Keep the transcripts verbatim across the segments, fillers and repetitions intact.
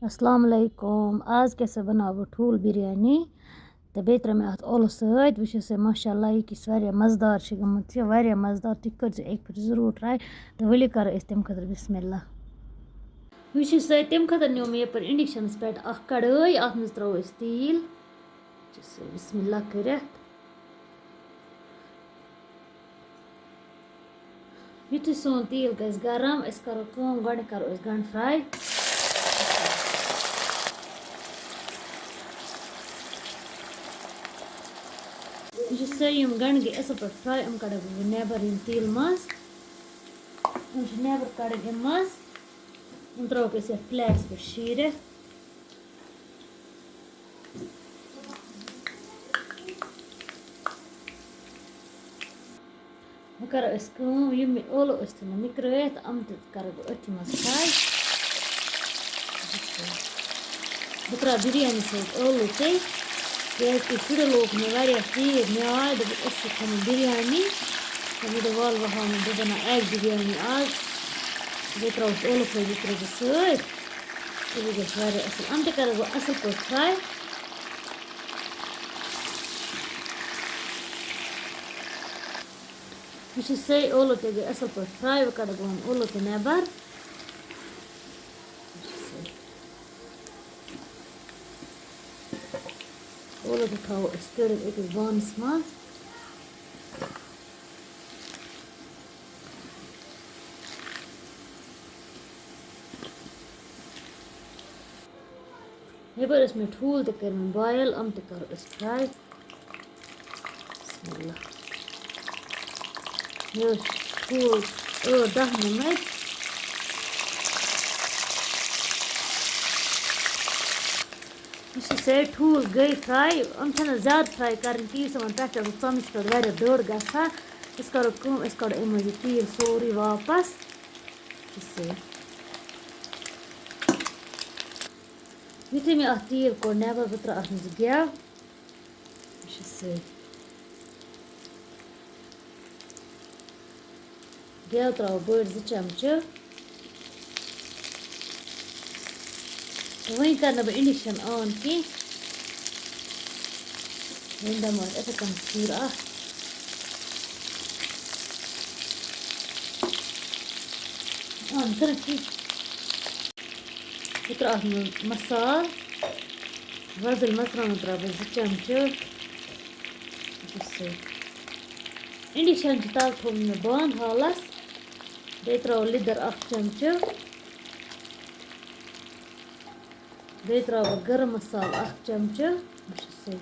السلام علیکم۔ آز کیٛاہ سا بَناوٕ بہٕ ٹھوٗل بِریانی تہٕ بیٚیہِ ترٛٲو مےٚ اَتھ ٲلہٕ سۭتۍ۔ وٕچھِو سا، ماشاء اللہ، یہِ کِژھ واریاہ مَزٕدار چھِ گٔمٕژ، یہِ واریاہ مَزٕدار۔ تُہۍ کٔرۍزیو اَکہِ پھِرِ ضٔروٗر ٹرٛاے۔ تہٕ ؤلِو کَرو أسۍ تَمہِ خٲطرٕ بِسمِ اللہ۔ وٕچھِو سا، تَمہِ خٲطرٕ نیوٗ مےٚ یَپٲرۍ اِنڈَکشَنَس پٮ۪ٹھ اَکھ کَڑٲے، اَتھ منٛز ترٛاوو أسۍ تیٖل۔ وٕچھِو سا، بِسمِ اللہ کٔرِتھ۔ یُتھُے سون تیٖل گژھِ گرم، أسۍ کَرو کٲم، گۄڈٕنٮ۪تھ کَرو أسۍ گَنٛڈٕ fry۔ یہِ چھِ سٲری یِم گَنٛڈٕ گٔے اَصٕل پٲٹھۍ fry، یِم کَڑو بہٕ وۄنۍ نٮ۪بَر یِم تیٖل منٛز۔ یِم چھِ نٮ۪بَر کَڑٕنۍ اَمہِ منٛز۔ یِم ترٛاوَکھ أسۍ یَتھ plateس پٮ۪ٹھ شیٖرِتھ۔ وۄنۍ کَرو أسۍ کٲم، یِم مےٚ ٲلوٕ ٲسۍ تھٲومٕتۍ نِکرٲیِتھ، یِم تہِ کَرٕ بہٕ أتھی منٛز fry۔ بہٕ ترٛاوٕ بِریانی سۭتۍ ٲلوٕ تہِ، کیٛازِکہِ شُرٮ۪و لوگ مےٚ واریاہ ژیٖرۍ نیاے، دوٚپُکھ، "أسۍ چھِ کھٮ۪وان بِریانی۔" تہٕ مےٚ دوٚپ، "وَلہٕ، بہٕ ہاوٕ نہٕ، بہٕ بَناوٕ egg بِریانی آز۔" بیٚیہِ ترٛاوَس ٲلوٕ پھوٚل زٕ ترٛےٚ زٕ سۭتۍ، تہٕ یہِ گژھِ واریاہ اَصٕل۔ یِم تہِ کَرٕ بہٕ اَصٕل پٲٹھۍ fry۔ یہِ چھِ سٲری ٲلوٕ تہِ گٔے اَصٕل پٲٹھۍ fry، وۄنۍ کَڑٕ بہٕ یِم ٲلوٕ تہِ نٮ۪بَر۔ یہِ چھِ سٲری۔ ٲلوٕ تہِ تھاوو أسۍ کٔڑِتھ أکِس بانَس منٛز۔ یَپٲرۍ ٲسۍ مےٚ ٹھوٗل تہِ کٔرمٕتۍ boil، یِم تہِ کَرو أسۍ fry۔ بسم اللہ۔ مےٚ ٲسۍ ٹھوٗل ٲٹھ دَہ نِمٕتۍ۔ یُس یہِ سٲری ٹھوٗل گٔے fry، یِم چھِنہٕ زیادٕ fry کَرٕنۍ کِہیٖنۍ، یُس یِمَن پٮ۪ٹھ آسان ژَمَس پٮ۪ٹھ واریاہ دٔر گژھان۔ أسۍ کَرو کٲم، أسۍ کَڑو اَمہِ منٛز یہِ تیٖل سورُے واپَس۔ یُتھُے مےٚ اَتھ تیٖل کوٚڑ نٮ۪بَر، بہٕ ترٛاوٕ اَتھ منٛز گٮ۪و۔ یہِ چھِ سۭتۍ۔ گٮ۪و ترٛاوو بٔڑۍ زٕ چمچہٕ۔ تہٕ وۄنۍ کَرٕ نہٕ بہٕ induction on کینٛہہ۔ وۄنۍ دِمو أسۍ یِتھَے کٔنۍ پھیُر اَکھ۔ On کٔرٕکھ یہِ۔ بہٕ ترٛاوٕ اَتھ منٛز مصالہٕ، وۄزٕلۍ مَرژٕوانٛگَن ترٛاوٕ بہٕ زٕ چمچہٕ۔ بہٕ چھَس سۭتۍ۔ Induction چھُ تَلہٕ تھوٚومُت مےٚ بنٛد حالَس۔ بیٚیہِ ترٛاوو لیٚدٕر اَکھ چمچہٕ۔ بیٚیہِ ترٛاوٕ بہٕ گرم مصالہٕ اَکھ چمچہٕ۔ بہٕ چھَس سۭتۍ۔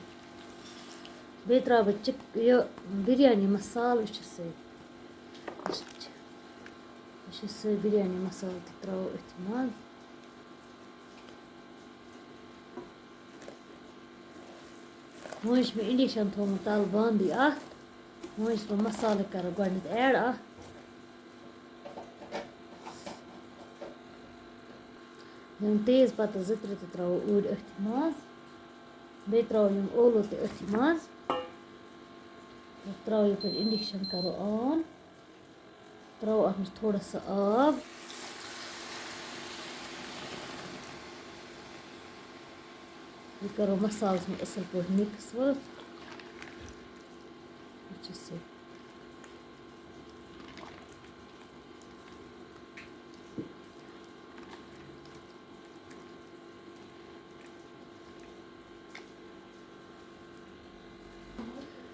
بیٚیہِ ترٛاوٕ بہٕ چِک-، یہِ بِریانی مصالہٕ، بہٕ چھَس سۭتۍ۔ یہِ چھِ سُہ بِریانی مصالہٕ تہِ ترٛاوو أتھۍ منٛز۔ وۄنۍ چھُ مےٚ induction تھوٚومُت تَلہٕ بنٛدٕے اَتھ۔ وۄنۍ چھُس بہٕ مصالہٕ کَران گۄڈٕنٮ۪تھ add اَتھ۔ یِم تیز پَتہٕ زٕ ترٛےٚ تہِ ترٛاوو أڑۍ أتھۍ منٛز۔ بیٚیہِ ترٛاوو یِم ٲلوٕ تہِ أتھۍ منٛز۔ ترٛاوو یَپٲرۍ induction کَرو on۔ ترٛاوو اَتھ منٛز تھوڑا سا آب۔ یہِ کَرو مصالَس منٛز اَصٕل پٲٹھۍ mix وٲتھ۔ یہِ چھِ سُہ۔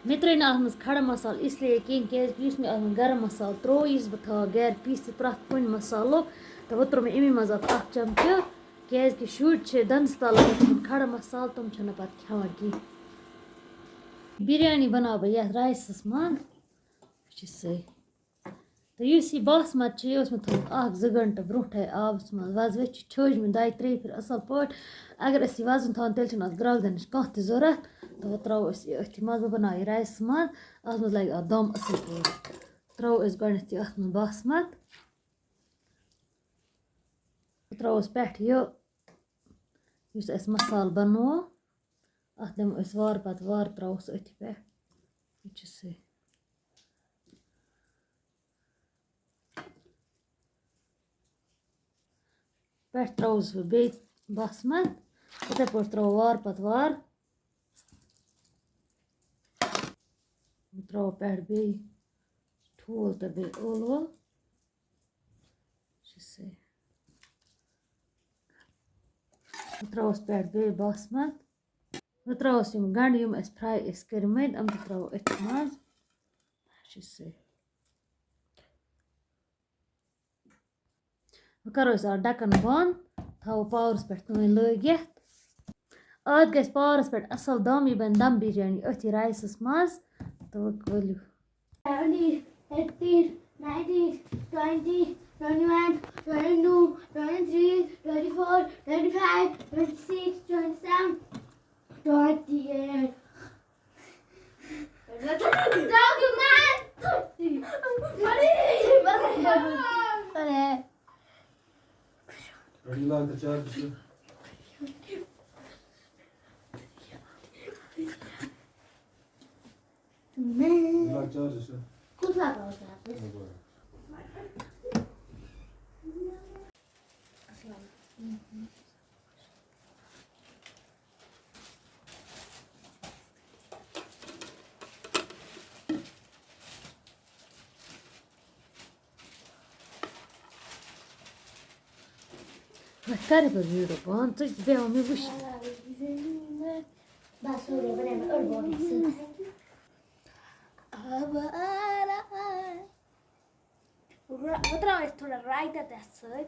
مےٚ ترٛٲے نہٕ اَتھ منٛز کھڑا مصالہٕ اس لیے کینٛہہ، کیٛازِکہِ یُس مےٚ اَتھ منٛز گرم مصالہٕ ترٛوو، یُس بہٕ تھاوان گرِ پیٖسِتھ پرٛٮ۪تھ کُنہِ مصالُک، تہٕ وۄنۍ ترٛوو مےٚ اَمی منٛز اَتھ اَکھ چمچہٕ، کیٛازِکہِ شُرۍ چھِ دَنٛدَس تَل لَگان تِمَن کھڑا مصالہٕ، تِم چھِنہٕ پَتہٕ کھٮ۪وان کینٛہہ۔ بِریانی بَناوٕ بہٕ یَتھ riceس منٛز، یہِ چھِ سُے۔ تہٕ یُس یہِ باسمت چھُ، یہِ اوس مےٚ تھوٚومُت اَکھ زٕ گھنٹہٕ برونٛٹھَے آبَس منٛز وَزوِتھ، چھِ چھٲجمٕتۍ دۄیہِ ترٛیٚیہِ پھِرِ اَصٕل پٲٹھۍ۔ اگر أسۍ یہِ وَزُن تھاوون، تیٚلہِ چھِنہٕ اَتھ گرٛٮ۪کھ دِنٕچ کانٛہہ تہِ ضوٚرَتھ۔ تہٕ وۄنۍ ترٛاوو أسۍ یہِ أتھۍ منٛز، بہٕ بَناوٕ یہِ riceس منٛز، اَتھ منٛز لَگہِ اَتھ دَم اَصٕل پٲٹھۍ۔ ترٛاوو أسۍ گۄڈٕنٮ۪تھ یہِ اَتھ منٛز باسمت، بہٕ ترٛاووس پٮ۪ٹھٕ یہِ، یُس اَسہِ مصالہٕ بَنوو، اَتھ دِمو أسۍ وارٕ پَتہٕ وارٕ، ترٛاووس أتھۍ پٮ۪ٹھ۔ یہِ چھُ سُے۔ پٮ۪ٹھ ترٛاووس بہٕ بیٚیہِ بَسمَت، یِتھَے پٲٹھۍ ترٛاوو وار پَتہٕ وار۔ بہٕ ترٛاوو پٮ۪ٹھ بیٚیہِ ٹھوٗل تہٕ بیٚیہِ ٲلوٕ۔ چھِ سُے۔ بہٕ ترٛاوَس پٮ۪ٹھ بیٚیہِ بَسمَت۔ بہٕ ترٛاوَس یِم گَنٛڈٕ، یِم اَسہِ fry ٲسۍ کٔرمٕتۍ، یِم تہِ ترٛاوو أتھۍ منٛز۔ چھِ سُے۔ وۄنۍ کَرو أسۍ اَتھ ڈَکَن بنٛد، تھاوو powerس پٮ۪ٹھ تام لٲگِتھ۔ اَتھ گژھِ powerس پٮ۪ٹھ اَصٕل دَم، یہِ بَنہِ دَم بِریانی أتھی riceس منٛز۔ تہٕ وۄنۍ ؤلِو۔ Seventeen, eighteen, nineteen, twenty, twenty-one, twenty-two, twenty-three, twenty-four, twenty-five, twenty-six, twenty-seven, twenty-eight. Ready, lock the charge. Lock charge, sir. کوٚت لاگو أسۍ؟ وۄنۍ کَرٕ بہٕ video بنٛد، ژٕ چھِ بیٚہوان مےٚ وٕچھِتھ۔ بس، ہو گیا، بنایا میں اور بہت مزہ۔ بہٕ ترٛاوٕ اَتھ تھوڑا رایتا تہِ اَتھ سۭتۍ۔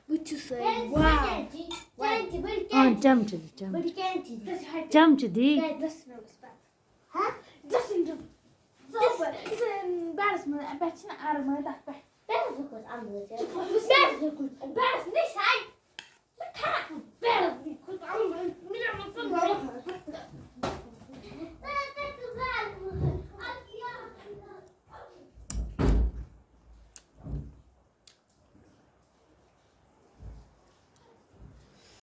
بہٕ تہِ چھُس سۭتۍ۔ واو۔ چمچہٕ، بٔڑۍ آ، چمچہٕ۔ چمچہٕ دی، چمچہٕ۔ بٔڑۍ چمچہٕ دی۔ دَس منٹَس پَتہٕ۔ ہا؟ دَس منٹَن۔ ژٕ اوس یہِ چھِ بیڈَس منٛز، پٮ۪ٹھ چھِنہٕ آرام تَتھ پٮ۪ٹھ۔ بیڈَس منٛز کُس آمُت چھِ؟ بیڈَس منٛز کُس؟ بیڈَس نِش آے۔ بہٕ کھا-،